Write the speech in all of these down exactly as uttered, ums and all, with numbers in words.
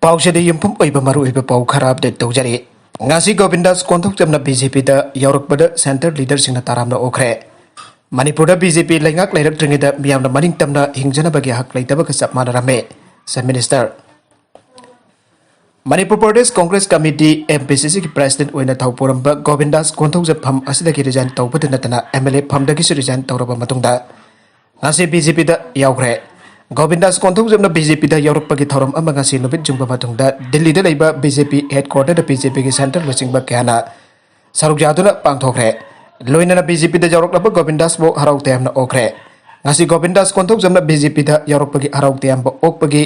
ꯄꯥꯎꯁꯤꯗ ꯌꯨꯝꯐꯝ ꯑꯣꯏꯕ ꯃꯔꯨꯑꯣꯏꯕ ꯄꯥꯎ ꯈꯔ ꯑꯞꯗꯦꯠ ꯇꯧꯖꯔꯤ꯫ ꯉꯁꯤ ꯒꯣꯕꯤꯟꯗꯥꯁ ꯀꯣꯟꯊꯧꯖꯝꯅ ꯕꯤ ꯖꯦ ꯄꯤꯗ ꯌꯥꯎꯔꯛꯄꯗ ꯁꯦꯟꯇꯔ ꯂꯤꯗꯔꯁꯤꯡꯅ ꯇꯔꯥꯝꯅ ꯑꯣꯛꯈ꯭ꯔꯦ꯫ ꯃꯅꯤꯄꯨꯔꯗ ꯕꯤ ꯖꯦ ꯄꯤ ꯂꯩꯉꯥꯛ ꯂꯩꯔꯛꯇ꯭ꯔꯤꯉꯩꯗ ꯃꯤꯌꯥꯝꯅ ꯃꯅꯤꯡ ꯇꯝꯅ ꯍꯤꯡꯖꯅꯕꯒꯤ ꯍꯛ ꯂꯩꯇꯕꯒ ꯆꯞ ꯃꯥꯟꯅꯔꯝꯃꯤ꯫ Chief minister. Manipur Pradesh Congress committee, M P C ꯁꯤꯒꯤ ꯄ꯭ꯔꯦꯁꯤꯗꯦꯟꯠ ꯑꯣꯏꯅ ꯊꯧ ꯄꯨꯔꯝꯕ ꯒꯣꯕꯤꯟꯗꯥꯁ ꯀꯣꯟꯊꯧꯖꯝ ꯐꯝ ꯑꯁꯤꯗꯒꯤ ꯔꯤꯖꯥꯏꯟ ꯇꯧꯕꯗ ꯅꯠꯇꯅ ꯑꯦꯝ ꯑꯦꯜ ꯑꯦ ꯐꯝꯗꯒꯤꯁꯨ ꯔꯤꯖꯥꯏꯟ ꯇꯧꯔꯕ ꯃꯇꯨꯡꯗ ꯉꯁꯤ ꯕꯤ ꯖꯦ ꯄꯤꯗ ꯌꯥꯎꯈ꯭ꯔꯦ꯫ ꯒꯣꯕꯤꯟꯗꯥꯁ ꯀꯣꯟꯊꯧꯖꯝꯅ ꯕꯤ ꯖꯦ ꯄꯤꯗ ꯌꯥꯎꯔꯛꯄꯒꯤ ꯊꯧꯔꯝ ꯑꯃ ꯉꯁꯤ ꯅꯨꯃꯤꯠ ꯌꯨꯡꯕ ꯃꯇꯨꯡꯗ ꯗꯤꯜꯂꯤꯗ ꯂꯩꯕ ꯕꯤ ꯖꯦ ꯄꯤ ꯍꯦꯗꯀ꯭ꯋꯥꯇꯔꯗ ꯕꯤ ꯖꯦ ꯄꯤꯒꯤ ꯁꯦꯟꯇꯔ ꯂꯨꯆꯤꯡꯕ ꯀꯌꯥꯅ ꯁꯔꯨꯛ ꯌꯥꯗꯨꯅ ꯄꯥꯡꯊꯣꯛꯈ꯭ꯔꯦ꯫ ꯂꯣꯏꯅꯅ ꯕꯤ ꯖꯦ ꯄꯤꯗ ꯌꯥꯎꯔꯛꯂꯕ ꯒꯣꯕꯤꯟꯗꯥꯁꯕꯨ ꯍꯔꯥꯎ ꯇꯌꯥꯝꯅ ꯑꯣꯛꯈ꯭ꯔꯦ꯫ ꯉꯁꯤ ꯒꯣꯕꯤꯟꯗꯥꯁ ꯀꯣꯟꯊꯧꯖꯝꯅ ꯕꯤ ꯖꯦ ꯄꯤꯗ ꯌꯥꯎꯔꯛꯄꯒꯤ ꯍꯔꯥꯎ ꯇꯌꯥꯝꯕ ꯑꯣꯛꯄꯒꯤ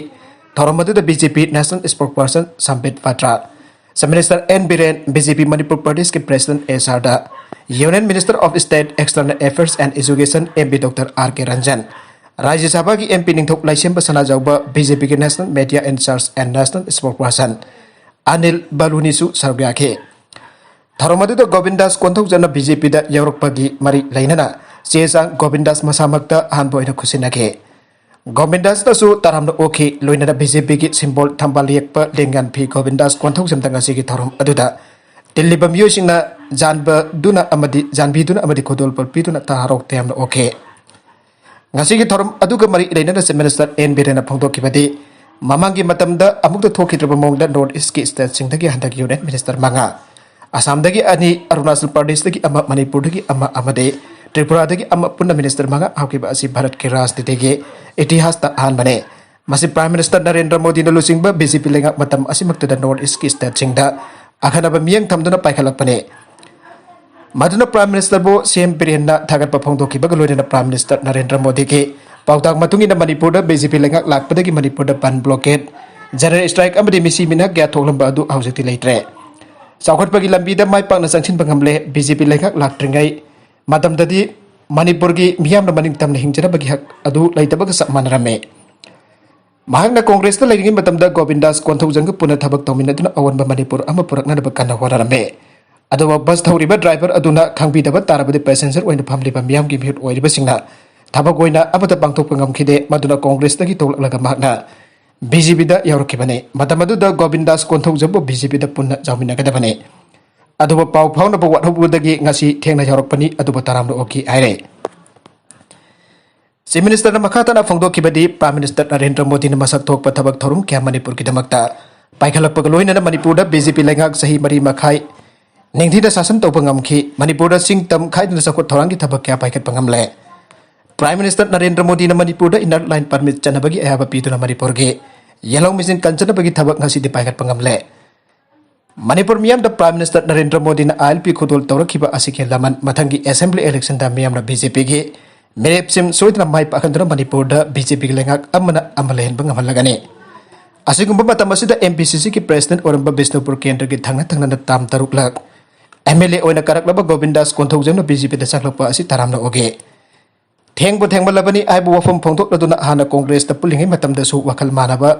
ꯊꯧꯔꯝ ꯑꯗꯨꯗ B J P national spokesperson Sambit Patra, chief minister N Biren, B J P Manipur ꯄ꯭ꯔꯗꯦꯁꯀꯤ ꯄ꯭ꯔꯦꯁꯤꯗꯦꯟꯠ ꯑꯦꯁ ꯑꯥꯔꯗ, Union Minister of State External Affairs and Education, M P doctor R K Ranjan, Rajya ꯁꯚꯥꯒꯤ ꯑꯦꯝ ꯄꯤ ꯅꯤꯡꯊꯧ ꯂꯩꯁꯦꯝꯕ ꯁꯅꯥꯖꯥꯎꯕ, ꯕꯤ ꯖꯦ ꯄꯤꯒꯤ National Media in Charge and National Spokesperson Anil ꯕꯂꯨꯅꯤꯁꯨ ꯁꯔꯨꯛ ꯌꯥꯈꯤ꯫ ꯊꯧꯔꯝ ꯑꯗꯨꯗ ꯒꯣꯕꯤꯟꯗꯥꯁ ꯀꯣꯟꯊꯧꯖꯝꯅ ꯕꯤ ꯖꯦ ꯄꯤꯗ ꯌꯥꯎꯔꯛꯄꯒꯤ ꯃꯔꯤ ꯂꯩꯅꯅ ꯆꯦ ꯆꯥꯡ ꯒꯣꯕꯤꯟꯗꯥꯁ ꯃꯁꯥꯃꯛꯇ ꯑꯍꯥꯟꯕ ꯑꯣꯏꯅ ꯈꯨꯠꯁꯤꯟꯅꯈꯤ꯫ ꯒꯣꯕꯤꯟꯗꯥꯁꯅꯁꯨ ꯇꯔꯥꯝꯅ ꯑꯣꯛꯈꯤ꯫ ꯂꯣꯏꯅꯅ ꯕꯤ ꯖꯦ ꯄꯤꯒꯤ ꯁꯤꯝꯕꯣꯜ ꯊꯝꯕꯥꯜ ꯌꯦꯛꯄ ꯂꯦꯡꯌꯥꯟ ꯐꯤ ꯒꯣꯕꯤꯟꯗꯥꯁ ꯀꯣꯟꯊꯧꯖꯝꯗ ꯉꯁꯤꯒꯤ ꯊꯧꯔꯝ ꯑꯗꯨꯗ ꯇꯤꯜꯂꯤꯕ ꯃꯤꯑꯣꯏꯁꯤꯡꯅ ꯌꯥꯟꯕꯗꯨꯅ ꯑꯃꯗꯤ ꯌꯥꯟꯕꯤꯗꯨꯅ ꯑꯃꯗꯤ ꯈꯨꯗꯣꯜꯄꯣꯠ ꯄꯤꯗꯨꯅ ꯍꯔꯥꯎ ꯇꯌꯥꯝꯅ ꯑꯣꯛꯈꯤ꯫ ꯉꯁꯤꯒꯤ ꯊꯧꯔꯝ ꯑꯗꯨꯒ ꯃꯔꯤ ꯂꯩꯅꯅ ꯆꯤꯐ ꯃꯤꯅꯤꯁꯇꯔ ꯑꯦꯟ ꯕꯤꯔꯦꯟꯅ ꯐꯣꯡꯗꯣꯛꯈꯤꯕꯗꯤ, ꯃꯃꯥꯡꯒꯤ ꯃꯇꯝꯗ ꯑꯃꯨꯛꯇ ꯊꯣꯛꯈꯤꯗ꯭ꯔꯕ ꯃꯑꯣꯡꯗ ꯅꯣꯔꯠ ꯏꯁ꯭ꯠꯀꯤ ꯁ꯭ꯇꯦꯠꯁꯤꯡꯗꯒꯤ ꯍꯟꯗꯛ ꯌꯨꯅꯤꯌꯟ ꯃꯤꯅꯤꯁꯇꯔ ꯃꯉꯥ, ꯑꯁꯥꯝꯗꯒꯤ ꯑꯅꯤ, ꯑꯔꯨꯅꯥꯆꯜ ꯄ꯭ꯔꯗꯦꯁꯇꯒꯤ ꯑꯃ, ꯃꯅꯤꯄꯨꯔꯗꯒꯤ ꯑꯃ ꯑꯃꯗꯤ ꯇ꯭ꯔꯤꯄꯨꯔꯥꯗꯒꯤ ꯑꯃ, ꯄꯨꯟꯅ ꯃꯤꯅꯤꯁꯇꯔ ꯃꯉꯥ ꯍꯥꯞꯈꯤꯕ ꯑꯁꯤ ꯚꯥꯔꯠꯀꯤ ꯔꯥꯖꯅꯤꯇꯤꯒꯤ ꯏꯇꯤꯍꯥꯁꯇ ꯑꯍꯥꯟꯕꯅꯤ꯫ ꯃꯁꯤ ꯄ꯭ꯔꯥꯏꯝ ꯃꯤꯅꯤꯁꯇꯔ ꯅꯔꯦꯟꯗ꯭ꯔ ꯃꯣꯗꯤꯅ ꯂꯨꯆꯤꯡꯕ ꯕꯤ ꯖꯦ ꯄꯤ ꯂꯩꯉꯥꯛ ꯃꯇꯝ ꯑꯁꯤꯃꯛꯇꯗ ꯅꯣꯔꯠ ꯏꯁ꯭ꯠꯀꯤ ꯁ꯭ꯇꯦꯠꯁꯤꯡꯗ ꯑꯈꯟꯅꯕ ꯃꯤꯠꯌꯦꯡ ꯊꯝꯗꯨꯅ ꯄꯥꯏꯈꯠꯂꯛꯄꯅꯤ꯫ ꯃꯗꯨꯅ ꯄ꯭ꯔꯥꯏꯝ ꯃꯤꯅꯤꯁꯇꯔꯕꯨ ꯁꯤ ꯑꯦꯝ ꯕꯤꯔꯦꯟꯅ ꯊꯥꯒꯠꯄ ꯐꯣꯡꯗꯣꯛꯈꯤꯕꯒ ꯂꯣꯏꯅꯅ ꯄ꯭ꯔꯥꯏꯝ ꯃꯤꯅꯤꯁꯇꯔ ꯅꯔꯦꯟꯗ꯭ꯔ ꯃꯣꯗꯤꯒꯤ ꯄꯥꯎꯇꯥꯛ ꯃꯇꯨꯡ ꯏꯟꯅ ꯃꯅꯤꯄꯨꯔꯗ ꯕꯤ ꯖꯦ ꯄꯤ ꯂꯩꯉꯥꯛ ꯂꯥꯛꯄꯗꯒꯤ ꯃꯅꯤꯄꯨꯔꯗ ꯕꯟ, ꯕ꯭ꯂꯣꯀꯦꯗ, ꯖꯦꯅꯔꯦꯜ ꯁ꯭ꯇ꯭ꯔꯥꯏꯛ ꯑꯃꯗꯤ ꯃꯤꯁꯤ ꯃꯤꯅꯥ ꯀꯌꯥ ꯊꯣꯛꯂꯝꯕ ꯑꯗꯨ ꯍꯧꯖꯤꯛꯇꯤ ꯂꯩꯇ꯭ꯔꯦ꯫ ꯆꯥꯎꯈꯠꯄꯒꯤ ꯂꯝꯕꯤꯗ ꯃꯥꯏ ꯄꯥꯛꯅ ꯆꯪꯁꯤꯟꯕ ꯉꯝꯂꯦ꯫ ꯕꯤ ꯖꯦ ꯄꯤ ꯂꯩꯉꯥꯛ ꯂꯥꯛꯇ꯭ꯔꯤꯉꯩ ꯃꯇꯝꯗꯗꯤ ꯃꯅꯤꯄꯨꯔꯒꯤ ꯃꯤꯌꯥꯝꯅ ꯃꯅꯤꯡ ꯇꯝꯅ ꯍꯤꯡꯖꯅꯕꯒꯤ ꯍꯛ ꯑꯗꯨ ꯂꯩꯇꯕꯒ ꯆꯞ ꯃꯥꯟꯅꯔꯝꯃꯤ꯫ ꯃꯍꯥꯛꯅ ꯀꯣꯡꯒ꯭ꯔꯦꯁꯇ ꯂꯩꯔꯤꯉꯩ ꯃꯇꯝꯗ ꯒꯣꯕꯤꯟꯗꯥꯁ ꯀꯣꯟꯊꯧꯖꯝꯒ ꯄꯨꯟꯅ ꯊꯕꯛ ꯇꯧꯃꯤꯟꯅꯗꯨꯅ ꯑꯑꯣꯟꯕ ꯃꯅꯤꯄꯨꯔ ꯑꯃ ꯄꯨꯔꯛꯅꯅꯕ ꯀꯟꯅ ꯍꯣꯠꯅꯔꯝꯃꯤ꯫ ꯑꯗꯨꯕꯨ ꯕꯁ ꯊꯧꯔꯤꯕ ꯗ꯭ꯔꯥꯏꯚꯔ ꯑꯗꯨꯅ ꯈꯪꯕꯤꯗꯕ ꯇꯥꯔꯕꯗꯤ ꯄꯦꯁꯦꯟꯖꯔ ꯑꯣꯏꯅ ꯐꯝꯂꯤꯕ ꯃꯤꯌꯥꯝꯒꯤ ꯃꯤꯍꯨꯠ ꯑꯣꯏꯔꯤꯕꯁꯤꯡꯅ ꯊꯕꯛ ꯑꯣꯏꯅ ꯑꯃꯠꯇ ꯄꯥꯡꯊꯣꯛꯄ ꯉꯝꯈꯤꯗꯦ꯫ ꯃꯗꯨꯅ ꯀꯣꯡꯒ꯭ꯔꯦꯁꯇꯒꯤ ꯊꯣꯛꯂꯛꯂꯒ ꯃꯍꯥꯛꯅ ꯕꯤ ꯖꯦ ꯄꯤꯗ ꯌꯥꯎꯔꯛꯈꯤꯕꯅꯤ꯫ ꯃꯇꯝ ꯑꯗꯨꯗ ꯒꯣꯕꯤꯟꯗꯥꯁ ꯀꯣꯟꯊꯧꯖꯝꯕꯨ ꯕꯤ ꯖꯦ ꯄꯤꯗ ꯄꯨꯟꯅ ꯌꯥꯎꯃꯤꯟꯅꯒꯗꯕꯅꯤ꯫ ꯑꯗꯨꯕꯨ ꯄꯥꯎ ꯐꯥꯎꯅꯕ ꯋꯥꯠꯍꯧꯕꯗꯒꯤ ꯉꯁꯤ ꯊꯦꯡꯅ ꯌꯥꯎꯔꯛꯄꯅꯤ, ꯑꯗꯨꯕꯨ ꯇꯔꯥꯝꯅ ꯑꯣꯛꯈꯤ ꯍꯥꯏꯔꯦ꯫ ꯆꯤꯐ ꯃꯤꯅꯤꯁꯇꯔꯅ ꯃꯈꯥ ꯇꯥꯅ ꯐꯣꯡꯗꯣꯛꯈꯤꯕꯗꯤ, ꯄ꯭ꯔꯥꯏꯝ ꯃꯤꯅꯤꯁꯇꯔ ꯅꯔꯦꯟꯗ꯭ꯔ ꯃꯣꯗꯤꯅ ꯃꯁꯛ ꯊꯣꯛꯄ ꯊꯕꯛ ꯊꯧꯔꯝ ꯀꯌꯥ ꯃꯅꯤꯄꯨꯔꯒꯤꯗꯃꯛꯇ ꯄꯥꯏꯈꯠꯂꯛꯄꯒ ꯂꯣꯏꯅꯅ ꯃꯅꯤꯄꯨꯔꯗ ꯕꯤ ꯖꯦ ꯄꯤ ꯂꯩꯉꯥꯛ ꯆꯍꯤ ꯃꯔꯤ ꯃꯈꯥꯏ ꯅꯤꯡꯊꯤꯅ ꯁꯥꯁꯟ ꯇꯧꯕ ꯉꯝꯈꯤ꯫ ꯃꯅꯤꯄꯨꯔꯗ ꯆꯤꯡ ꯇꯝ ꯈꯥꯏꯗꯅ ꯆꯥꯎꯈꯠ ꯊꯧꯔꯥꯡꯒꯤ ꯊꯕꯛ ꯀꯌꯥ ꯄꯥꯏꯈꯠꯄ ꯉꯝꯂꯦ꯫ ꯄ꯭ꯔꯥꯏꯝ ꯃꯤꯅꯤꯁꯇꯔ ꯅꯔꯦꯟꯗ꯭ꯔ ꯃꯣꯗꯤꯅ ꯃꯅꯤꯄꯨꯔꯗ ꯏꯅꯔ ꯂꯥꯏꯟ ꯄꯔꯃꯤꯠ ꯆꯠꯅꯕꯒꯤ ꯑꯌꯥꯕ ꯄꯤꯗꯨꯅ ꯃꯅꯤꯄꯨꯔꯒꯤ ꯌꯦꯜꯍꯧ ꯃꯦꯆꯤꯟ ꯀꯟꯖꯅꯕꯒꯤ ꯊꯕꯛ ꯉꯁꯤꯗꯤ ꯄꯥꯏꯈꯠꯄ ꯉꯝꯂꯦ꯫ ꯃꯅꯤꯄꯨꯔ ꯃꯤꯌꯥꯝꯗ ꯄ꯭ꯔꯥꯏꯝ ꯃꯤꯅꯤꯁꯇꯔ ꯅꯔꯦꯟꯗ꯭ꯔ ꯃꯣꯗꯤꯅ ꯑꯥꯏ ꯑꯦꯜ ꯄꯤ ꯈꯨꯗꯣꯜ ꯇꯧꯔꯛꯈꯤꯕ ꯑꯁꯤꯒꯤ ꯂꯃꯟ ꯃꯊꯪꯒꯤ ꯑꯦꯁꯦꯝꯕ꯭ꯂꯤ ꯏꯂꯦꯛꯁꯟꯗ ꯃꯤꯌꯥꯝꯅ ꯕꯤ ꯖꯦ ꯄꯤꯒꯤ ꯃꯤꯔꯦꯞꯁꯤꯡ ꯁꯣꯏꯗꯅ ꯃꯥꯏ ꯄꯥꯛꯍꯟꯗꯨꯅ ꯃꯅꯤꯄꯨꯔꯗ ꯕꯤ ꯖꯦ ꯄꯤꯒꯤ ꯂꯩꯉꯥꯛ ꯑꯃꯅ ꯑꯃ ꯂꯩꯍꯟꯕ ꯉꯝꯍꯜꯂꯒꯅꯤ꯫ ꯑꯁꯤꯒꯨꯝꯕ ꯃꯇꯝ ꯑꯁꯤꯗ ꯑꯦꯝ ꯄꯤ ꯁꯤ ꯁꯤꯒꯤ ꯄ꯭ꯔꯦꯁꯤꯗꯦꯟꯠ ꯑꯣꯏꯔꯝꯕ ꯕꯤꯁꯅꯨꯄꯨꯔ ꯀꯦꯟꯗ꯭ꯔꯒꯤ ꯊꯪꯅ ꯊꯪꯅꯅ ꯇꯥꯝ ꯇꯔꯨꯛꯂꯛ ꯑꯦꯝ ꯑꯦꯜ ꯑꯦ ꯑꯣꯏꯅ ꯀꯥꯔꯛꯂꯕ ꯒꯣꯕꯤꯟꯗꯥꯁ ꯀꯣꯟꯊꯧꯖꯝꯅ ꯕꯤ ꯖꯦ ꯄꯤꯗ ꯆꯪꯂꯛꯄ ꯑꯁꯤ ꯇꯔꯥꯝꯅ ꯑꯣꯛꯏ꯫ ꯊꯦꯡꯕꯨ ꯊꯦꯡꯃꯜꯂꯕꯅꯤ ꯍꯥꯏꯕ ꯋꯥꯐꯝ ꯐꯣꯡꯗꯣꯛꯂꯗꯨꯅ ꯍꯥꯟꯅ ꯀꯣꯡꯒ꯭ꯔꯦꯁꯇ ꯄꯨꯜꯂꯤꯉꯩ ꯃꯇꯝꯗꯁꯨ ꯋꯥꯈꯜ ꯃꯥꯟꯅꯕ,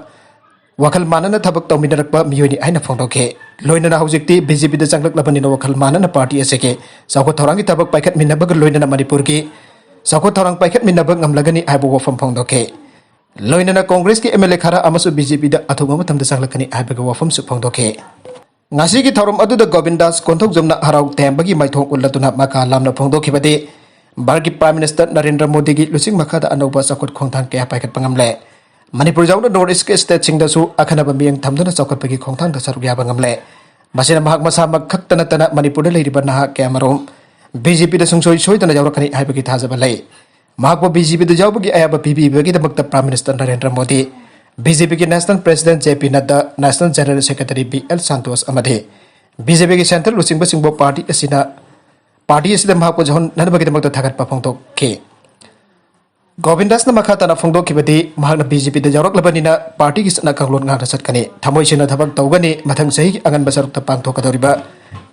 ꯋꯥꯈꯜ ꯃꯥꯟꯅꯅ ꯊꯕꯛ ꯇꯧꯃꯤꯟꯅꯔꯛꯄ ꯃꯤꯑꯣꯏꯅꯤ ꯍꯥꯏꯅ ꯐꯣꯡꯗꯣꯛꯈꯤ꯫ ꯂꯣꯏꯅꯅ ꯍꯧꯖꯤꯛꯇꯤ ꯕꯤ ꯖꯦ ꯄꯤꯗ ꯆꯪꯂꯛꯂꯕꯅꯤꯅ ꯋꯥꯈꯜ ꯃꯥꯟꯅꯅ ꯄꯥꯔꯇꯤ ꯑꯁꯤꯒꯤ ꯆꯥꯎꯈꯠ ꯊꯧꯔꯥꯡꯒꯤ ꯊꯕꯛ ꯄꯥꯏꯈꯠꯃꯤꯟꯅꯕꯒ ꯂꯣꯏꯅꯅ ꯃꯅꯤꯄꯨꯔꯒꯤ ꯆꯥꯎꯈꯠ ꯊꯧꯔꯥꯡ ꯄꯥꯏꯈꯠꯃꯤꯟꯅꯕ ꯉꯝꯂꯒꯅꯤ ꯍꯥꯏꯕ ꯋꯥꯐꯝ ꯐꯣꯡꯗꯣꯛꯈꯤ꯫ ꯂꯣꯏꯅꯅ ꯀꯣꯡꯒ꯭ꯔꯦꯁꯀꯤ ꯑꯦꯝ ꯑꯦꯜ ꯑꯦ ꯈꯔ ꯑꯃꯁꯨ ꯕꯤ ꯖꯦ ꯄꯤꯗ ꯑꯊꯨꯕ ꯃꯇꯝꯗ ꯆꯪꯂꯛꯀꯅꯤ ꯍꯥꯏꯕꯒꯤ ꯋꯥꯐꯝꯁꯨ ꯐꯣꯡꯗꯣꯛꯈꯤ꯫ ꯉꯁꯤꯒꯤ ꯊꯧꯔꯝ ꯑꯗꯨꯗ ꯒꯣꯕꯤꯟꯗꯥꯁ ꯀꯣꯟꯊꯧꯖꯝꯅ ꯍꯔꯥꯎ ꯇꯌꯥꯝꯕꯒꯤ ꯃꯥꯏꯊꯣꯡ ꯎꯠꯂꯗꯨꯅ ꯃꯀꯥ ꯂꯥꯝꯅ ꯐꯣꯡꯗꯣꯛꯈꯤꯕꯗꯤ, ꯚꯥꯔꯠꯀꯤ ꯄ꯭ꯔꯥꯏꯝ ꯃꯤꯅꯤꯁꯇꯔ ꯅꯔꯦꯟꯗ꯭ꯔ ꯃꯣꯗꯤꯒꯤ ꯂꯨꯆꯤꯡ ꯃꯈꯥꯗ ꯑꯅꯧꯕ ꯆꯥꯎꯈꯠ ꯈꯣꯡꯊꯥꯡ ꯀꯌꯥ ꯄꯥꯏꯈꯠꯄ ꯉꯝꯂꯦ꯫ ꯃꯅꯤꯄꯨꯔ ꯌꯥꯎꯅ ꯅꯣꯔꯠ ꯏꯁꯀꯤ ꯁ꯭ꯇꯦꯠꯁꯤꯡꯗꯁꯨ ꯑꯈꯟꯅꯕ ꯃꯤꯠꯌꯦꯡ ꯊꯝꯗꯨꯅ ꯆꯥꯎꯈꯠꯄꯒꯤ ꯈꯣꯡꯊꯥꯡꯗ ꯁꯔꯨꯛ ꯌꯥꯕ ꯉꯝꯂꯦ꯫ ꯃꯁꯤꯅ ꯃꯍꯥꯛ ꯃꯁꯥꯃꯛ ꯈꯛꯇ ꯅꯠꯇꯅ ꯃꯅꯤꯄꯨꯔꯗ ꯂꯩꯔꯤꯕ ꯅꯍꯥ ꯀꯌꯥꯃꯔꯨꯝ ꯕꯤ ꯖꯦ ꯄꯤꯗ ꯁꯨꯡꯁꯣꯏ ꯁꯣꯏꯗꯅ ꯌꯥꯎꯔꯛꯀꯅꯤ ꯍꯥꯏꯕꯒꯤ ꯊꯥꯖꯕ ꯂꯩ꯫ ꯃꯍꯥꯛꯄꯨ ꯕꯤ ꯖꯦ ꯄꯤꯗ ꯌꯥꯎꯕꯒꯤ ꯑꯌꯥꯕ ꯄꯤꯕꯤꯕꯒꯤꯗꯃꯛꯇ prime minister Narendra Modi, B J ꯄꯤꯒꯤ national president J P Nadda, national general secretary B L Santhosh ꯑꯃꯗꯤ ꯕꯤ ꯖꯦ ꯄꯤꯒꯤ ꯁꯦꯟꯇ꯭ꯔꯦꯜ ꯂꯨꯆꯤꯡꯕꯁꯤꯡꯕꯨ ꯄꯥꯔꯇꯤ ꯑꯁꯤꯅ, ꯄꯥꯔꯇꯤ ꯑꯁꯤꯗ ꯃꯍꯥꯛꯄꯨ ꯌꯥꯎꯍꯟꯅꯅꯕꯒꯤꯗꯃꯛꯇ ꯊꯥꯒꯠꯄ ꯐꯣꯡꯗꯣꯛꯈꯤ꯫ ꯒꯣꯕꯤꯟꯗꯥꯁꯅ ꯃꯈꯥ ꯇꯥꯅ ꯐꯣꯡꯗꯣꯛꯈꯤꯕꯗꯤ, ꯃꯍꯥꯛꯅ ꯕꯤ ꯖꯦ ꯄꯤꯗ ꯌꯥꯎꯔꯛꯂꯕꯅꯤꯅ ꯄꯥꯔꯇꯤꯒꯤ ꯆꯠꯅ ꯀꯥꯡꯂꯣꯟ ꯉꯥꯛꯅ ꯆꯠꯀꯅꯤ꯫ ꯊꯃꯣꯏ ꯁꯦꯡꯅ ꯊꯕꯛ ꯇꯧꯒꯅꯤ꯫ ꯃꯊꯪ ꯆꯍꯤꯒꯤ ꯑꯉꯟꯕ ꯁꯔꯨꯛꯇ ꯄꯥꯡꯊꯣꯛꯀꯗꯧꯔꯤꯕ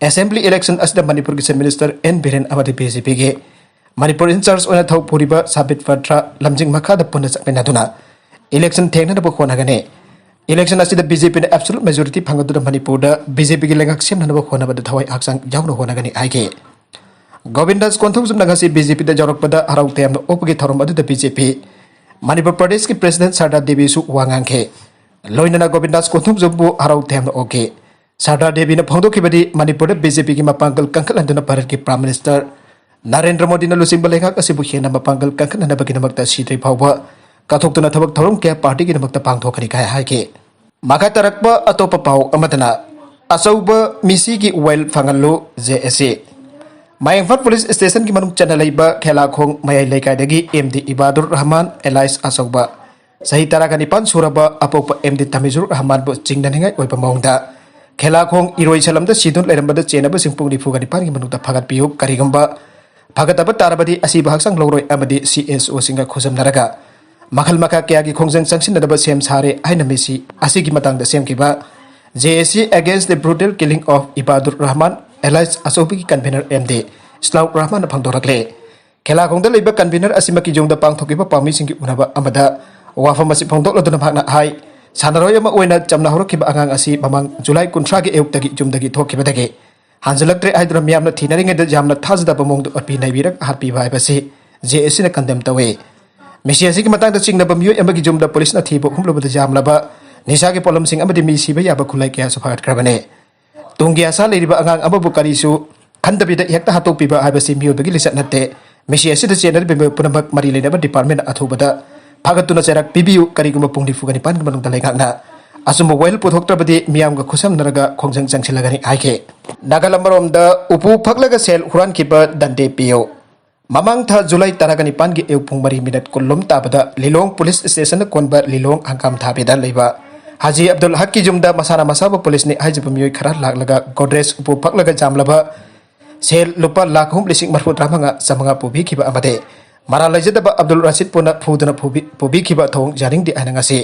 ꯑꯦꯁꯦꯝꯕ꯭ꯂꯤ ꯏꯂꯦꯛꯁꯟ ꯑꯁꯤꯗ ꯃꯅꯤꯄꯨꯔꯒꯤ ꯆꯤꯐ ꯃꯤꯅꯤꯁꯇꯔ ꯑꯦꯟ ꯕꯤꯔꯦꯟ ꯑꯃꯗꯤ ꯕꯤ ꯖꯦ ꯄꯤꯒꯤ ꯃꯅꯤꯄꯨꯔ ꯏꯟꯆꯥꯔꯖ ꯑꯣꯏꯅ ꯊꯧ ꯄꯨꯔꯤꯕ ꯁꯥꯕꯤꯠ ꯄꯠꯊ꯭ꯔ ꯂꯝꯖꯤꯡ ꯃꯈꯥꯗ ꯄꯨꯟꯅ ꯆꯠꯃꯤꯟꯅꯗꯨꯅ ꯏꯂꯦꯛꯁꯟ ꯊꯦꯡꯅꯅꯕ ꯍꯣꯠꯅꯒꯅꯤ꯫ ꯏꯂꯦꯛꯁꯟ ꯑꯁꯤꯗ ꯕꯤ ꯖꯦ ꯄꯤꯅ ꯑꯦꯕꯁꯣꯂꯨꯠ ꯃꯦꯖꯣꯔꯤꯇꯤ ꯐꯪꯒꯗꯨꯅ ꯃꯅꯤꯄꯨꯔꯗ ꯕꯤ ꯖꯦ ꯄꯤꯒꯤ ꯂꯩꯉꯥꯛ ꯁꯦꯝꯅꯅꯕ ꯍꯣꯠꯅꯕꯗ ꯊꯋꯥꯏ ꯍꯛꯆꯥꯡ ꯌꯥꯎꯅ ꯍꯣꯠꯅꯒꯅꯤ ꯍꯥꯏꯈꯤ꯫ ꯒꯣꯕꯤꯟꯗꯥꯁ ꯀꯣꯟꯊꯧꯖꯝꯅ ꯉꯁꯤ ꯕꯤ ꯖꯦ ꯄꯤꯗ ꯌꯥꯎꯔꯛꯄꯗ ꯍꯔꯥꯎ ꯇꯌꯥꯝꯅ ꯑꯣꯛꯄꯒꯤ ꯊꯧꯔꯝ ꯑꯗꯨꯗ ꯕꯤ ꯖꯦ ꯄꯤ ꯃꯅꯤꯄꯨꯔ ꯄ꯭ꯔꯗꯦꯁꯀꯤ ꯄ꯭ꯔꯦꯁꯤꯗꯦꯟꯠ ꯁꯔꯗꯥꯔ ꯗꯦꯕꯤꯁꯨ ꯋꯥ ꯉꯥꯡꯈꯤ꯫ ꯂꯣꯏꯅꯅ ꯒꯣꯕꯤꯟꯗꯥꯁ ꯀꯣꯟꯊꯨꯝꯖꯝꯕꯨ ꯍꯔꯥꯎ ꯇꯌꯥꯝꯅ ꯑꯣꯛꯈꯤ꯫ ꯁꯔꯗꯥꯔ ꯗꯦꯕꯤꯅ ꯐꯣꯡꯗꯣꯛꯈꯤꯕꯗꯤ ꯃꯅꯤꯄꯨꯔꯗ ꯕꯤ ꯖꯦ ꯄꯤꯒꯤ ꯃꯄꯥꯡꯒꯜ ꯀꯟꯈꯠꯍꯟꯗꯨꯅ ꯚꯥꯔꯠꯀꯤ ꯄ꯭ꯔꯥꯏꯝ ꯃꯤꯅꯤꯁꯇꯔ ꯅꯔꯦꯟꯗ꯭ꯔ ꯃꯣꯗꯤꯅ ꯂꯨꯆꯤꯡꯕ ꯂꯩꯉꯥꯛ ꯑꯁꯤꯕꯨ ꯍꯦꯟꯅ ꯃꯄꯥꯡꯒꯜ ꯀꯟꯈꯠꯅꯅꯕꯒꯤꯗꯃꯛꯇ ꯁꯤꯗ꯭ꯔꯤ ꯐꯥꯎꯕ ꯀꯠꯊꯣꯛꯇꯨꯅ ꯊꯕꯛ ꯊꯧꯔꯝ ꯀꯌꯥ ꯄꯥꯔꯇꯤꯒꯤꯗꯃꯛꯇ ꯄꯥꯡꯊꯣꯛꯀꯅꯤ ꯀꯥꯏ ꯍꯥꯏꯈꯤ꯫ ꯃꯈꯥ ꯇꯥꯔꯛꯄ ꯑꯇꯣꯞꯄ ꯄꯥꯎ ꯑꯃꯗꯅ, ꯑꯆꯧꯕ ꯃꯤꯁꯤꯒꯤ well ꯐꯪꯍꯜꯂꯨ, J S C. ꯃꯌꯥꯡꯐꯥꯟ police ꯁ꯭ꯇꯦꯁꯟꯒꯤ ꯃꯅꯨꯡ ꯆꯟꯅ ꯂꯩꯕ ꯈꯦꯂꯥꯈꯣꯡ ꯃꯌꯥꯏ ꯂꯩꯀꯥꯏꯗꯒꯤ ꯑꯦꯝ ꯗꯤ ꯏꯕꯥꯗꯨꯔ ꯔꯍꯃꯥꯟ ꯑꯦꯂꯥꯏꯁ ꯑꯆꯧꯕ, ꯆꯍꯤ ꯇꯔꯥꯒ ꯅꯤꯄꯥꯟ ꯁꯨꯔꯕ ꯑꯄꯣꯛꯄ ꯑꯦꯝ ꯗꯤ ꯇꯃꯤꯖꯨꯔ ꯔꯍꯃꯥꯟꯕꯨ ꯆꯤꯡꯅꯅꯤꯡꯉꯥꯏ ꯑꯣꯏꯕ ꯃꯑꯣꯡꯗ ꯈꯦꯂꯥꯈꯣꯡ ꯏꯔꯣꯏ ꯁꯂꯝꯗ ꯁꯤꯗꯨꯅ ꯂꯩꯔꯝꯕꯗ ꯆꯦꯟꯅꯕꯁꯤꯡ ꯄꯨꯡ ꯅꯤꯐꯨꯒ ꯅꯤꯄꯥꯟꯒꯤ ꯃꯅꯨꯡꯗ ꯐꯥꯒꯠꯄꯤꯌꯨ꯫ ꯀꯔꯤꯒꯨꯝꯕ ꯐꯒꯠꯇꯕ ꯇꯥꯔꯕꯗꯤ ꯑꯁꯤꯕ ꯍꯛꯆꯥꯡ ꯂꯧꯔꯣꯏ ꯑꯃꯗꯤ ꯁꯤ ꯑꯦꯁ ꯑꯣꯁꯤꯡꯒ ꯈꯨꯖꯝꯅꯔꯒ ꯃꯈꯜ ꯃꯈꯥ ꯀꯌꯥꯒꯤ ꯈꯣꯡꯖꯪ ꯆꯪꯁꯤꯟꯅꯗꯕ ꯁꯦꯝ ꯁꯥꯔꯦ ꯍꯥꯏꯅ ꯃꯤꯁꯤ ꯑꯁꯤꯒꯤ ꯃꯇꯥꯡꯗ ꯁꯦꯝꯈꯤꯕ J A C Against the Brutal Killing of Ibadur Rahman Alliance ꯑꯆꯧꯕꯒꯤ ꯀꯟꯚꯦꯅꯔ ꯑꯦꯝ ꯗꯤ ꯏꯁꯂꯥꯎ ꯔꯍꯃꯥꯟꯅ ꯐꯣꯡꯗꯣꯔꯛꯂꯦ꯫ ꯈꯦꯂꯥꯈꯣꯡꯗ ꯂꯩꯕ ꯀꯟꯚꯦꯅꯔ ꯑꯁꯤꯃꯛꯀꯤ ꯌꯨꯝꯗ ꯄꯥꯡꯊꯣꯛꯈꯤꯕ ꯄꯥꯎꯃꯤꯁꯤꯡꯒꯤ ꯎꯅꯕ ꯑꯃꯗ ꯋꯥꯐꯝ ꯑꯁꯤ ꯐꯣꯡꯗꯣꯛꯂꯗꯨꯅ ꯃꯍꯥꯛꯅ ꯍꯥꯏ, ꯁꯥꯟꯅꯔꯣꯏ ꯑꯃ ꯑꯣꯏꯅ ꯆꯝꯅ ꯍꯧꯔꯛꯈꯤꯕ ꯑꯉꯥꯡ ꯑꯁꯤ ꯃꯃꯥꯡ ꯖꯨꯂꯥꯏ ꯀꯨꯟꯊ꯭ꯔꯥꯒꯤ ꯑꯌꯨꯛꯇꯒꯤ ꯌꯨꯝꯗꯒꯤ ꯊꯣꯛꯈꯤꯕꯗꯒꯤ ꯍꯟꯖꯤꯜꯂꯛꯇ꯭ꯔꯦ ꯍꯥꯏꯗꯨꯅ ꯃꯤꯌꯥꯝꯅ ꯊꯤꯅꯔꯤꯉꯩꯗ ꯌꯥꯝꯅ ꯊꯥꯖꯗꯕ ꯃꯑꯣꯡꯗ ꯑꯣꯠꯄꯤ ꯅꯩꯕꯤꯔꯒ ꯍꯥꯠꯄꯤꯕ ꯍꯥꯏꯕꯁꯤ J A C ꯅ ꯀꯟꯗꯦꯝ ꯇꯧꯏ꯫ ꯃꯤꯁꯤ ꯑꯁꯤꯒꯤ ꯃꯇꯥꯡꯗ ꯆꯤꯡꯅꯕ ꯃꯤꯑꯣꯏ ꯑꯃꯒꯤ ꯌꯨꯝꯗ ꯄꯨꯂꯤꯁꯅ ꯊꯤꯕ ꯍꯨꯝꯂꯨꯕꯗ ꯌꯥꯝꯂꯕ ꯅꯤꯁꯥꯒꯤ ꯄꯣꯠꯂꯝꯁꯤꯡ ꯑꯃꯗꯤ ꯃꯤ ꯁꯤꯕ ꯌꯥꯕ ꯈꯨꯠꯂꯥꯏ ꯀꯌꯥꯁꯨ ꯐꯥꯒꯠꯈ꯭ꯔꯕꯅꯤ꯫ ꯇꯨꯡꯒꯤ ꯑꯁꯥ ꯂꯩꯔꯤꯕ ꯑꯉꯥꯡ ꯑꯃꯕꯨ ꯀꯔꯤꯁꯨ ꯈꯟꯗꯕꯤꯗ ꯍꯦꯛꯇ ꯍꯥꯠꯇꯣꯛꯄꯤꯕ ꯍꯥꯏꯕꯁꯤ ꯃꯤꯑꯣꯏꯕꯒꯤ ꯂꯤꯆꯠ ꯅꯠꯇꯦ꯫ ꯃꯤꯁꯤ ꯑꯁꯤꯗ ꯆꯦꯟꯅꯔꯤꯕ ꯃꯤꯑꯣꯏ ꯄꯨꯝꯅꯃꯛ ꯃꯔꯤ ꯂꯩꯅꯕ ꯗꯤꯄꯥꯔꯠꯃꯦꯟ ꯑꯊꯨꯕꯗ ꯐꯥꯒꯠꯇꯨꯅ ꯆꯩꯔꯥꯛ ꯄꯤꯕꯤꯌꯨ꯫ ꯀꯔꯤꯒꯨꯝꯕ ꯄꯨꯡ ꯅꯤꯐꯨꯒ ꯅꯤꯄꯥꯟꯒꯤ ꯃꯅꯨꯡꯗ ꯂꯩꯉꯥꯛꯅ ꯑꯆꯨꯝꯕ ꯋꯥꯌꯦꯜ ꯄꯨꯊꯣꯛꯇ꯭ꯔꯕꯗꯤ ꯃꯤꯌꯥꯝꯒ ꯈꯨꯠꯁꯝꯅꯔꯒ ꯈꯣꯡꯖꯪ ꯆꯪꯁꯤꯜꯂꯒꯅꯤ ꯍꯥꯏꯈꯤ꯫ ꯅꯥꯒꯥꯂꯝ ꯑꯃꯔꯣꯝꯗ ꯎꯄꯨ ꯐꯛꯂꯒ ꯁꯦꯜ ꯍꯨꯔꯥꯟꯈꯤꯕ ꯗꯟꯗꯦ ꯄꯤꯌꯨ꯫ ꯃꯃꯥꯡ ꯊꯥ ꯖꯨꯂꯥꯏ ꯇꯔꯥꯒ ꯅꯤꯄꯥꯟꯒꯤ ꯑꯌꯨꯛ ꯄꯨꯡ ꯃꯔꯤ ꯃꯤꯅꯠ ꯀꯨꯟꯂꯣꯝ ꯇꯥꯕꯗ ꯂꯤꯂꯣꯡ ꯄꯨꯂꯤꯁ ꯁ꯭ꯇꯦꯁꯟꯗ ꯀꯣꯟꯕ ꯂꯤꯂꯣꯡ ꯍꯪꯒꯥꯝ ꯊꯥꯕꯤꯗ ꯂꯩꯕ ꯍꯥꯖꯤ ꯑꯕꯗꯨꯜ ꯍꯛꯀꯤ ꯌꯨꯝꯗ ꯃꯁꯥꯅ ꯃꯁꯥꯕꯨ ꯄꯨꯂꯤꯁꯅꯤ ꯍꯥꯏꯖꯕ ꯃꯤꯑꯣꯏ ꯈꯔ ꯂꯥꯛꯂꯒ ꯒꯣꯗ꯭ꯔꯦꯖ ꯎꯄꯨ ꯐꯛꯂꯒ ꯌꯥꯝꯂꯕ ꯁꯦꯜ ꯂꯨꯄꯥ ꯂꯥꯈ ꯑꯍꯨꯝ ꯂꯤꯁꯤꯡ ꯃꯔꯤꯐꯨ ꯇꯔꯥꯃꯉꯥ ꯆꯥꯃꯉꯥ ꯄꯨꯕꯤꯈꯤꯕ ꯑꯃꯗꯤ ꯃꯔꯥꯜ ꯂꯩꯖꯗꯕ ꯑꯕꯗꯨꯜ ꯔꯁꯤꯗꯄꯨꯅ ꯐꯨꯗꯨꯅ ꯐꯨꯕꯤ-, ꯄꯨꯕꯤꯈꯤꯕ ꯊꯧꯑꯣꯡ ꯌꯥꯅꯤꯡꯗꯦ ꯍꯥꯏꯅ ꯉꯁꯤ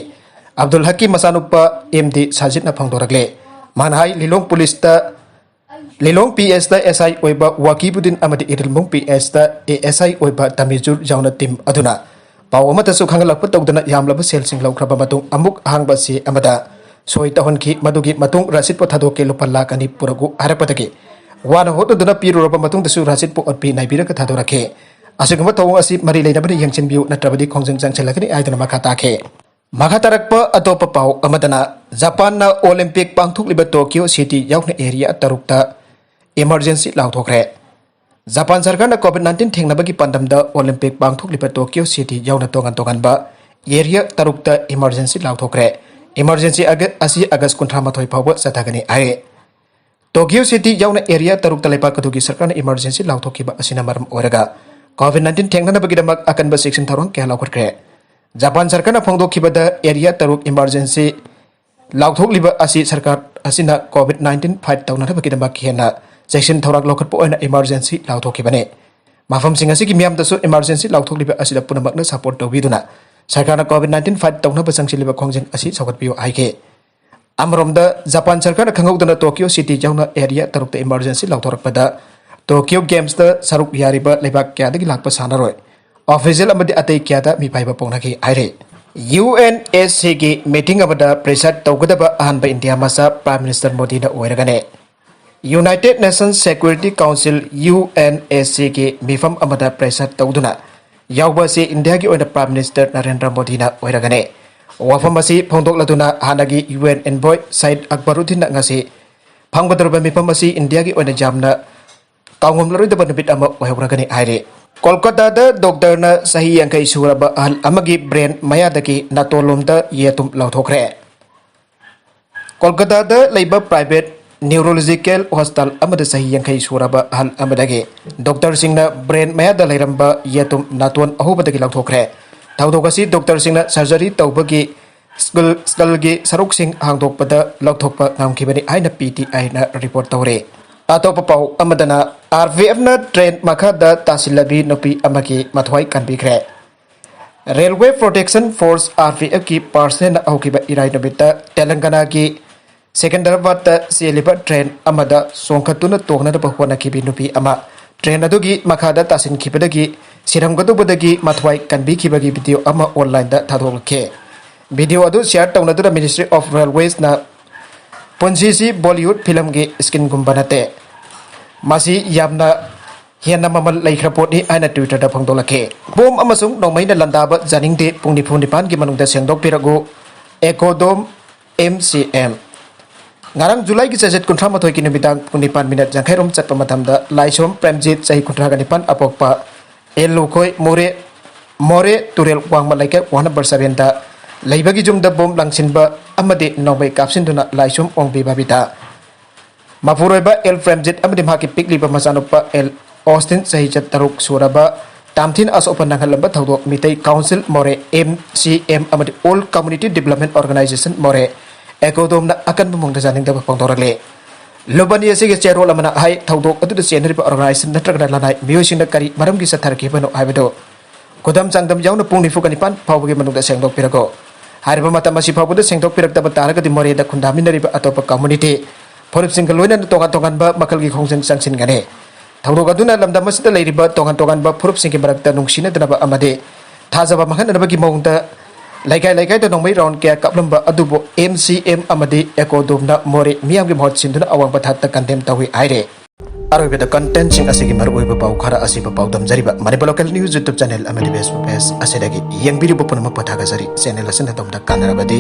ꯑꯕꯗꯨꯜ ꯍꯛꯀꯤ ꯃꯆꯥꯅꯨꯄꯥ ꯑꯦꯝ ꯗꯤ ꯁꯥꯖꯤꯠꯅ ꯐꯣꯡꯗꯣꯔꯛꯂꯦ꯫ ꯃꯥꯅ ꯍꯥꯏ, ꯂꯤꯂꯣꯡ ꯄꯨꯂꯤꯁꯇ, ꯂꯤꯂꯣꯡ ꯄꯤ ꯑꯦꯁꯇ ꯑꯦꯁ ꯑꯥꯏ ꯑꯣꯏꯕ ꯋꯥꯀꯤꯕꯨꯗꯤꯟ ꯑꯃꯗꯤ ꯏꯔꯤꯜꯃꯨꯡ ꯄꯤ ꯑꯦꯁꯇ ꯑꯦ ꯑꯦꯁ ꯑꯥꯏ ꯑꯣꯏꯕ ꯇꯃꯤꯖꯨꯔ ꯌꯥꯎꯅ ꯇꯤꯝ ꯑꯗꯨꯅ ꯄꯥꯎ ꯑꯃꯠꯇꯁꯨ ꯈꯪꯍꯜꯂꯛꯄ ꯇꯧꯗꯅ ꯌꯥꯝꯂꯕ ꯁꯦꯜꯁꯤꯡ ꯂꯧꯈ꯭ꯔꯕ ꯃꯇꯨꯡ ꯑꯃꯨꯛ ꯑꯍꯥꯡꯕ ꯆꯦ ꯑꯃꯗ ꯁꯣꯏ ꯇꯧꯍꯟꯈꯤ꯫ ꯃꯗꯨꯒꯤ ꯃꯇꯨꯡ ꯔꯁꯤꯗꯄꯨ ꯊꯥꯗꯣꯛꯀꯦ, ꯂꯨꯄꯥ ꯂꯥꯈ ꯑꯅꯤ ꯄꯨꯔꯛꯎ ꯍꯥꯏꯔꯛꯄꯗꯒꯤ ꯋꯥꯅ ꯍꯣꯠꯅꯗꯨꯅ ꯄꯤꯔꯨꯔꯕ ꯃꯇꯨꯡꯗꯁꯨ ꯔꯁꯤꯗꯄꯨ ꯑꯣꯠꯄꯤ ꯅꯩꯕꯤꯔꯒ ꯊꯥꯗꯣꯔꯛꯈꯤ꯫ ꯑꯁꯤꯒꯨꯝꯕ ꯊꯧꯑꯣꯡ ꯑꯁꯤ ꯃꯔꯤ ꯂꯩꯅꯕꯅ ꯌꯦꯡꯁꯤꯟꯕꯤꯌꯨ, ꯅꯠꯇ꯭ꯔꯕꯗꯤ ꯈꯣꯡꯖꯪ ꯆꯪꯁꯤꯜꯂꯛꯀꯅꯤ ꯍꯥꯏꯗꯨꯅ ꯃꯈꯥ ꯇꯥꯈꯤ꯫ ꯃꯈꯥ ꯇꯥꯔꯛꯄ ꯑꯇꯣꯞꯄ ꯄꯥꯎ ꯑꯃꯗꯅ, ꯖꯄꯥꯟꯅ ꯑꯣꯂꯤꯝꯄꯤꯛ ꯄꯥꯡꯊꯣꯛꯂꯤꯕ ꯇꯣꯀꯤꯌꯣ ꯁꯤꯇꯤ ꯌꯥꯎꯅ ꯑꯦꯔꯤꯌꯥ ꯇꯔꯨꯛꯇ ꯏꯃꯔꯖꯦꯟꯁꯤ ꯂꯥꯎꯊꯣꯛꯈ꯭ꯔꯦ꯫ ꯖꯄꯥꯟ ꯁꯔꯀꯥꯔꯅ COVID nineteen ꯊꯦꯡꯅꯕꯒꯤ ꯄꯥꯟꯗꯝꯗ ꯑꯣꯂꯤꯝꯄꯤꯛ ꯄꯥꯡꯊꯣꯛꯂꯤꯕ ꯇꯣꯀꯤꯌꯣ ꯁꯤꯇꯤ ꯌꯥꯎꯅ ꯇꯣꯉꯥꯟ ꯇꯣꯉꯥꯟꯕ ꯑꯦꯔꯤꯌꯥ ꯇꯔꯨꯛꯇ ꯏꯃꯔꯖꯦꯟꯁꯤ ꯂꯥꯎꯊꯣꯛꯈ꯭ꯔꯦ꯫ ꯏꯃꯔꯖꯦꯟꯁꯤ ꯑꯁꯤ ꯑꯥꯒꯁ ꯀꯨꯟꯊ꯭ꯔꯥ ꯃꯥꯊꯣꯏ ꯐꯥꯎꯕ ꯆꯠꯊꯒꯅꯤ ꯍꯥꯏꯔꯤ꯫ ꯇꯣꯀꯤꯌꯣ ꯁꯤꯇꯤ ꯌꯥꯎꯅ ꯑꯦꯔꯤꯌꯥ ꯇꯔꯨꯛꯇ ꯂꯩꯕꯥꯛ ꯑꯗꯨꯒꯤ ꯁꯔꯀꯥꯔꯅ ꯏꯃꯔꯖꯦꯟꯁꯤ ꯂꯥꯎꯊꯣꯛꯈꯤꯕ ꯑꯁꯤꯅ ꯃꯔꯝ ꯑꯣꯏꯔꯒ COVID nineteen ꯊꯦꯡꯅꯅꯕꯒꯤꯗꯃꯛ ꯑꯀꯟꯕ ꯆꯦꯛꯁꯤꯟ ꯊꯧꯔꯥꯡ ꯀꯌꯥ ꯂꯧꯈꯠꯈ꯭ꯔꯦ꯫ ꯖꯄꯥꯟ ꯁꯔꯀꯥꯔꯅ ꯐꯣꯡꯗꯣꯛꯈꯤꯕꯗ ꯑꯦꯔꯤꯌꯥ ꯇꯔꯨꯛ ꯏꯃꯔꯖꯦꯟꯁꯤ ꯂꯥꯎꯊꯣꯛꯂꯤꯕ ꯑꯁꯤ ꯁꯔꯀꯥꯔ ꯑꯁꯤꯅ COVID nineteen fight ꯇꯧꯅꯅꯕꯒꯤꯗꯃꯛ ꯍꯦꯟꯅ ꯆꯦꯛꯁꯤꯟ ꯊꯧꯔꯥꯡ ꯂꯧꯈꯠꯄ ꯑꯣꯏꯅ ꯏꯃꯔꯖꯦꯟꯁꯤ ꯂꯥꯎꯊꯣꯛꯈꯤꯕꯅꯤ꯫ ꯃꯐꯝꯁꯤꯡ ꯑꯁꯤꯒꯤ ꯃꯤꯌꯥꯝꯗꯁꯨ ꯏꯃꯔꯖꯦꯟꯁꯤ ꯂꯥꯎꯊꯣꯛꯂꯤꯕ ꯑꯁꯤꯗ ꯄꯨꯝꯅꯃꯛꯅ ꯁꯄꯣꯔꯠ ꯇꯧꯕꯤꯗꯨꯅ ꯁꯔꯀꯥꯔꯅ COVID nineteen fight ꯇꯧꯅꯕ ꯆꯪꯁꯤꯜꯂꯤꯕ ꯈꯣꯡꯖꯪ ꯑꯁꯤ ꯁꯧꯒꯠꯄꯤꯌꯨ ꯍꯥꯏꯈꯤ꯫ ꯑꯃꯔꯣꯝꯗ, ꯖꯄꯥꯟ ꯁꯔꯀꯥꯔꯅ ꯈꯪꯍꯧꯗꯅ ꯇꯣꯀꯤꯌꯣ ꯁꯤꯇꯤ ꯌꯥꯎꯅ ꯑꯦꯔꯤꯌꯥ ꯇꯔꯨꯛꯇ ꯏꯃꯔꯖꯦꯟꯁꯤ ꯂꯥꯎꯊꯣꯔꯛꯄꯗ ꯇꯣꯀꯤꯌꯣ ꯒꯦꯝꯁꯇ ꯁꯔꯨꯛ ꯌꯥꯔꯤꯕ ꯂꯩꯕꯥꯛ ꯀꯌꯥꯗꯒꯤ ꯂꯥꯛꯄ ꯁꯥꯟꯅꯔꯣꯏ, ꯑꯣꯐꯤꯁꯤꯌꯦꯜ ꯑꯃꯗꯤ ꯑꯇꯩ ꯀꯌꯥꯗ ꯃꯤꯄꯥꯏꯕ ꯄꯣꯛꯅꯈꯤ ꯍꯥꯏꯔꯤ꯫ UNSCꯒꯤ ꯃꯤꯇꯤꯡ ꯑꯃꯗ ꯄ꯭ꯔꯦꯁꯥꯏꯗ ꯇꯧꯒꯗꯕ ꯑꯍꯥꯟꯕ ꯏꯟꯗꯤꯌꯥ ꯃꯆꯥ ꯄ꯭ꯔꯥꯏꯝ ꯃꯤꯅꯤꯁꯇꯔ ꯃꯣꯗꯤꯅ ꯑꯣꯏꯔꯒꯅꯤ꯫ United Nations Security Council, UNSCꯒꯤ ꯃꯤꯐꯝ ꯑꯃꯗ ꯄ꯭ꯔꯦꯁꯥꯏꯗ ꯇꯧꯗꯨꯅ ꯌꯥꯎꯕ ꯑꯁꯤ ꯏꯟꯗꯤꯌꯥꯒꯤ ꯑꯣꯏꯅ ꯄ꯭ꯔꯥꯏꯝ ꯃꯤꯅꯤꯁꯇꯔ ꯅꯔꯦꯟꯗ꯭ꯔ ꯃꯣꯗꯤꯅ ꯑꯣꯏꯔꯒꯅꯤ꯫ ꯋꯥꯐꯝ ꯑꯁꯤ ꯐꯣꯡꯗꯣꯛꯂꯗꯨꯅ ꯍꯥꯟꯅꯒꯤ UN envoy ꯁꯌꯤꯗ ꯑꯛꯕꯔꯨꯗꯤꯟꯅ ꯉꯁꯤ ꯐꯪꯒꯗꯧꯔꯤꯕ ꯃꯤꯐꯝ ꯑꯁꯤ ꯏꯟꯗꯤꯌꯥꯒꯤ ꯑꯣꯏꯅ ꯌꯥꯝꯅ ꯀꯥꯎꯉꯝꯂꯔꯣꯏꯗꯕ ꯅꯨꯃꯤꯠ ꯑꯃ ꯑꯣꯏꯍꯧꯔꯒꯅꯤ ꯍꯥꯏꯔꯤ꯫ ꯀꯣꯜꯀꯇꯥꯗ ꯗꯣꯛꯇꯔꯅ ꯆꯍꯤ ꯌꯥꯡꯈꯩ ꯁꯨꯔꯕ ꯑꯍꯜ ꯑꯃꯒꯤ ꯕ꯭ꯔꯦꯟ ꯃꯌꯥꯗꯒꯤ ꯅꯥꯇꯣꯟꯂꯣꯝꯗ ꯌꯦꯇꯨꯝ ꯂꯧꯊꯣꯛꯈ꯭ꯔꯦ꯫ ꯀꯣꯜꯀꯇꯥꯗ ꯂꯩꯕ ꯄ꯭ꯔꯥꯏꯚꯦꯠ ꯅ꯭ꯌꯨꯔꯣꯂꯣꯖꯤꯀꯦꯜ ꯍꯣꯁꯄꯤꯇꯥꯜ ꯑꯃꯗ ꯆꯍꯤ ꯌꯥꯡꯈꯩ ꯁꯨꯔꯕ ꯑꯍꯜ ꯑꯃꯗꯒꯤ ꯗꯣꯛꯇꯔꯁꯤꯡꯅ ꯕ꯭ꯔꯦꯟ ꯃꯌꯥꯗ ꯂꯩꯔꯝꯕ ꯌꯦꯇꯨꯝ ꯅꯥꯇꯣꯟ ꯑꯍꯧꯕꯗꯒꯤ ꯂꯧꯊꯣꯛꯈ꯭ꯔꯦ꯫ ꯊꯧꯗꯣꯛ ꯑꯁꯤ ꯗꯣꯛꯇꯔꯁꯤꯡꯅ ꯁꯔꯖꯔꯤ ꯇꯧꯕꯒꯤ ꯁ꯭ꯀꯜ, ꯁ꯭ꯀꯜꯒꯤ ꯁꯔꯨꯛꯁꯤꯡ ꯍꯥꯡꯗꯣꯛꯄꯗ ꯂꯧꯊꯣꯛꯄ ꯉꯝꯈꯤꯕꯅꯤ ꯍꯥꯏꯅ PTIꯅ ꯔꯤꯄꯣꯔꯠ ꯇꯧꯔꯤ꯫ ꯑꯇꯣꯞꯄ ꯄꯥꯎ ꯑꯃꯗꯅ, RPFꯅ ꯇ꯭ꯔꯦꯟ ꯃꯈꯥꯗ ꯇꯥꯁꯤꯜꯂꯕꯤ ꯅꯨꯄꯤ ꯑꯃꯒꯤ ꯃꯊ꯭ꯋꯥꯏ ꯀꯟꯕꯤꯈ꯭ꯔꯦ꯫ Railway Protection Force, RPFꯀꯤ ꯄꯥꯔꯁꯅꯦꯜꯅ ꯍꯧꯈꯤꯕ ꯏꯔꯥꯏ ꯅꯨꯃꯤꯠꯇ ꯇꯦꯂꯪꯒꯅꯥꯒꯤ ꯁꯦꯀꯟꯗꯔꯥꯕꯥꯗꯇ ꯆꯦꯜꯂꯤꯕ ꯇ꯭ꯔꯦꯟ ꯑꯃꯗ ꯆꯣꯡꯈꯠꯇꯨꯅ ꯇꯣꯡꯅꯅꯕ ꯍꯣꯠꯅꯈꯤꯕꯤ ꯅꯨꯄꯤ ꯑꯃ ꯇ꯭ꯔꯦꯟ ꯑꯗꯨꯒꯤ ꯃꯈꯥꯗ ꯇꯥꯁꯤꯟꯈꯤꯕꯗꯒꯤ ꯁꯤꯔꯝꯒꯗꯧꯕꯗꯒꯤ ꯃꯊ꯭ꯋꯥꯏ ꯀꯟꯕꯤꯈꯤꯕꯒꯤ ꯚꯤꯗꯤꯑꯣ ꯑꯃ ꯑꯣꯟꯂꯥꯏꯟꯗ ꯊꯥꯗꯣꯛꯂꯛꯈꯤ꯫ ꯚꯤꯗꯤꯑꯣ ꯑꯗꯨ ꯁꯤꯌꯥꯔ ꯇꯧꯅꯗꯨꯅ Ministry of Railwaysꯅ, "ꯄꯨꯟꯁꯤꯁꯤ ꯕꯣꯂꯤꯋꯨꯗ ꯐꯤꯂꯝꯒꯤ ꯁ꯭ꯀꯤꯟꯒꯨꯝꯕ ꯅꯠꯇꯦ꯫ ꯃꯁꯤ ꯌꯥꯝꯅ ꯍꯦꯟꯅ ꯃꯃꯜ ꯂꯩꯈ꯭ꯔ ꯄꯣꯠꯅꯤ ꯍꯥꯏꯅ Twitter-ꯗ ꯐꯣꯡꯗꯣꯛꯂꯛꯈꯤ꯫ ꯕꯣꯝ ꯑꯃꯁꯨꯡ ꯅꯣꯡꯃꯩꯅ ꯂꯥꯟꯗꯥꯕ ꯖꯥꯅꯤꯡꯗꯦ, ꯄꯨꯡ ꯅꯤꯐꯨ ꯅꯤꯄꯥꯟꯒꯤ ꯃꯅꯨꯡꯗ ꯁꯦꯡꯗꯣꯛꯄꯤꯔꯛꯎ, ꯑꯦꯀꯣꯗꯣꯝ, ꯑꯦꯝ ꯁꯤ ꯑꯦꯝ꯫ ꯉꯔꯥꯡ ꯖꯨꯂꯥꯏꯒꯤ ꯆꯩꯆꯠ ꯀꯨꯟꯊ꯭ꯔꯥ ꯃꯥꯊꯣꯏꯒꯤ ꯅꯨꯃꯤꯗꯥꯡ ꯄꯨꯡ ꯅꯤꯄꯥꯟ ꯃꯤꯅꯠ ꯌꯥꯡꯈꯩ ꯔꯣꯝ ꯆꯠꯄ ꯃꯇꯝꯗ ꯂꯥꯏꯁꯣꯝ ꯄ꯭ꯔꯦꯝꯖꯤꯠ, ꯆꯍꯤ ꯀꯨꯟꯊ꯭ꯔꯥꯒ ꯅꯤꯄꯥꯟ, ꯑꯄꯣꯛꯄ ꯑꯦꯜ ꯂꯨꯈꯣꯏ, ꯃꯣꯔꯦ, ꯃꯣꯔꯦ ꯇꯨꯔꯦꯜ ꯋꯥꯡꯃ ꯂꯩꯀꯥꯏ, ward number seven-ꯗ ꯂꯩꯕꯒꯤ ꯌꯨꯝꯗ ꯕꯣꯝ ꯂꯪꯁꯤꯟꯕ ꯑꯃꯗꯤ ꯅꯣꯡꯃꯩ ꯀꯥꯞꯁꯤꯟꯗꯨꯅ ꯂꯥꯏꯁꯣꯝ ꯑꯣꯡꯕꯤ ꯕꯕꯤꯇꯥ, ꯃꯄꯨꯔꯣꯏꯕ ꯑꯦꯜ ꯄ꯭ꯔꯦꯝꯖꯤꯠ ꯑꯃꯗꯤ ꯃꯍꯥꯛꯀꯤ ꯄꯤꯛꯂꯤꯕ ꯃꯆꯥꯅꯨꯄꯥ ꯑꯦꯜ ꯑꯣꯁꯇꯤꯟ, ꯆꯍꯤ ꯇꯔꯨꯛ ꯁꯨꯔꯕ, ꯇꯥꯝꯊꯤꯅ ꯑꯁꯣꯛ ꯑꯄꯟ ꯅꯪꯍꯜꯂꯝꯕ ꯊꯧꯗꯣꯛ ꯃꯤꯇꯩ ꯀꯥꯎꯟꯁꯤꯜ ꯃꯣꯔꯦ, ꯑꯦꯝ ꯁꯤ ꯑꯦꯝ, ꯑꯃꯗꯤ ꯑꯣꯜ ꯀꯝꯃ꯭ꯌꯨꯅꯤꯇꯤ ꯗꯤꯕ꯭ꯂꯞꯃꯦꯟ ꯑꯣꯔꯒꯅꯥꯏꯖꯦꯁꯟ ꯃꯣꯔꯦ, ꯑꯦꯀꯣꯗꯣꯝꯅ ꯑꯀꯟꯕ ꯃꯑꯣꯡꯗ ꯌꯥꯅꯤꯡꯗꯕ ꯐꯣꯡꯗꯣꯔꯛꯂꯤ꯫ ꯂꯨꯕꯅꯤ ꯑꯁꯤꯒꯤ ꯆꯦꯔꯣꯜ ꯑꯃꯅ ꯍꯥꯏ, ꯊꯧꯗꯣꯛ ꯑꯗꯨꯗ ꯆꯦꯟꯅꯔꯤꯕ ꯑꯣꯔꯒꯅꯥꯏꯖꯦꯁꯟ ꯅꯠꯇ꯭ꯔꯒꯅ ꯂꯅꯥꯏ ꯃꯤꯑꯣꯏꯁꯤꯡꯅ ꯀꯔꯤ ꯃꯔꯝꯒꯤ ꯆꯠꯊꯔꯛꯈꯤꯕꯅꯣ ꯍꯥꯏꯕꯗꯨ ꯈꯨꯗꯝ ꯆꯥꯡꯗꯝ ꯌꯥꯎꯅ ꯄꯨꯡ ꯅꯤꯐꯨꯒ ꯅꯤꯄꯥꯟ ꯐꯥꯎꯕꯒꯤ ꯃꯅꯨꯡꯗ ꯁꯦꯡꯗꯣꯛꯄꯤꯔꯛꯎ꯫ ꯍꯥꯏꯔꯤꯕ ꯃꯇꯝ ꯑꯁꯤ ꯐꯥꯎꯕꯗ ꯁꯦꯡꯗꯣꯛꯄꯤꯔꯛꯇꯕ ꯇꯥꯔꯒꯗꯤ ꯃꯣꯔꯦꯗ ꯈꯨꯟꯗꯥꯃꯤꯟꯅꯔꯤꯕ ꯑꯇꯣꯞꯄ ꯀꯝꯃ꯭ꯌꯨꯅꯤꯇꯤ ꯐꯨꯔꯨꯞꯁꯤꯡꯒ ꯂꯣꯏꯅꯅ ꯇꯣꯉꯥꯟ ꯇꯣꯉꯥꯟꯕ ꯃꯈꯜꯒꯤ ꯈꯣꯡꯖꯪ ꯆꯪꯁꯤꯟꯒꯅꯤ꯫ ꯊꯧꯗꯣꯛ ꯑꯗꯨꯅ ꯂꯝꯗꯝ ꯑꯁꯤꯗ ꯂꯩꯔꯤꯕ ꯇꯣꯉꯥꯟ ꯇꯣꯉꯥꯟꯕ ꯐꯨꯔꯨꯞꯁꯤꯡꯒꯤ ꯃꯔꯛꯇ ꯅꯨꯡꯁꯤꯅꯗꯅꯕ ꯑꯃꯗꯤ ꯊꯥꯖꯕ ꯃꯥꯡꯍꯟꯅꯅꯕꯒꯤ ꯃꯑꯣꯡꯗ ꯂꯩꯀꯥꯏ ꯂꯩꯀꯥꯏꯗ ꯅꯣꯡꯃꯩ ꯔꯥꯎꯟ ꯀꯌꯥ ꯀꯥꯞꯂꯝꯕ ꯑꯗꯨꯕꯨ ꯑꯦꯝ ꯁꯤ ꯑꯦꯝ ꯑꯃꯗꯤ ꯑꯦꯀꯣꯗꯣꯝꯅ ꯃꯣꯔꯦ ꯃꯤꯌꯥꯝꯒꯤ ꯃꯍꯨꯠ ꯁꯤꯟꯗꯨꯅ ꯑꯋꯥꯡꯕ ꯊꯥꯛꯇ ꯀꯟꯗꯦꯝ ꯇꯧꯏ ꯍꯥꯏꯔꯦ꯫ ꯑꯔꯣꯏꯕꯗ ꯀꯟꯇꯦꯟꯁꯤꯡ ꯑꯁꯤꯒꯤ ꯃꯔꯨꯑꯣꯏꯕ ꯄꯥꯎ ꯈꯔ ꯑꯁꯤꯕꯨ ꯄꯥꯎꯗꯝꯖꯔꯤꯕ Manipur local news YouTube channel ꯑꯃꯗꯤ Facebook ꯄꯦꯖ ꯑꯁꯤꯗꯒꯤ ꯌꯦꯡꯕꯤꯔꯤꯕ ꯄꯨꯝꯅꯃꯛꯄꯨ ꯊꯥꯒꯠꯆꯔꯤ꯫ ꯆꯦꯅꯦꯜ ꯑꯁꯤꯅ ꯑꯗꯣꯝꯗ ꯀꯥꯟꯅꯔꯕꯗꯤ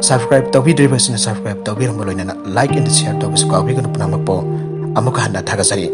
ꯁꯕꯁꯀ꯭ꯔꯥꯏꯕ ꯇꯧꯕꯤꯗ꯭ꯔꯤꯕꯁꯤꯡꯅ ꯁꯕꯁꯀ꯭ꯔꯥꯏꯕ ꯇꯧꯕꯤꯔꯝꯕ ꯂꯣꯏꯅꯅ ꯂꯥꯏꯛ ꯑꯦꯟ ꯁꯤꯌꯔ ꯇꯧꯕꯁꯨ ꯀꯥꯎꯕꯤꯒꯅꯨ꯫ ꯄꯨꯝꯅꯃꯛꯄꯨ ꯑꯃꯨꯛꯀ ꯍꯟꯅ ꯊꯥꯒꯠꯆꯔꯤ꯫